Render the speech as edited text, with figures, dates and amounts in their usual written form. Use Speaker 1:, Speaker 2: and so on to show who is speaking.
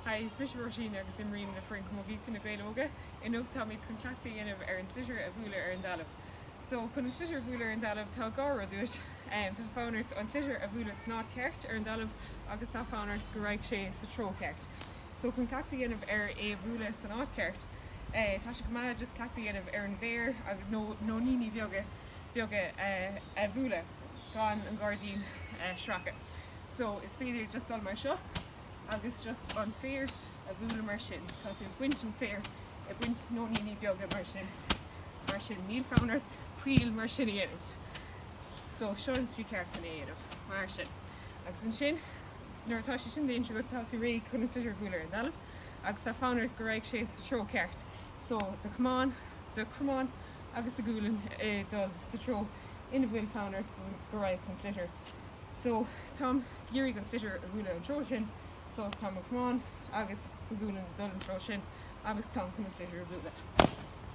Speaker 1: Hi, is mise Róisín agus imrím le foireann camógaíochta Na Gaeil Óga. Inniu táimid chun cleachtadh a dhéanamh ar an sliotar a bhualadh ar an dtalamh. So, chun an sliotar a bhualadh ar an dtalamh tá dhá rud uait. Tá fonn ort an sliotar a bhualadh san áit cheart ar an dtalamh agus tá fonn ort go raghaidh sé sa treo ceart. So, chun cleachtadh a dhéanamh ar é a bhualadh san áit cheart, tá sé go maith just cleachtadh a dhéanamh ar an bhféar agus nó nóiníní bheaga beaga a bhualadh gan an gairdín a sracadh. So, is féidir just dul mar seo agus just an féar a bhualadh mar sin. Tá tú ag baint an féar, ag baint nóiníní beaga mar sin. Mar sin, níl fonn ort poill mar sin a dhéanamh. So, seo an tslí ceart chun é a dhéanamh. Mar sin. Agus ansin, nuair atá sé sin déanta agat, tá tú réidh chun an sliotar a bhualadh ar an dtalamh agus tá fonn ort go raghaidh sé sa treo ceart. So, do chamán, do chromán agus do ghualainn ag dul sa treo ina bhfuil fonn ort go raghaidh an sliotar. So, táim ag iarraidh an sliotar a bhualadh an treo sin, so tá mo chamán agus mo ghualainn ag dul an treo sin agus táim chun an sliotar a bhualadh.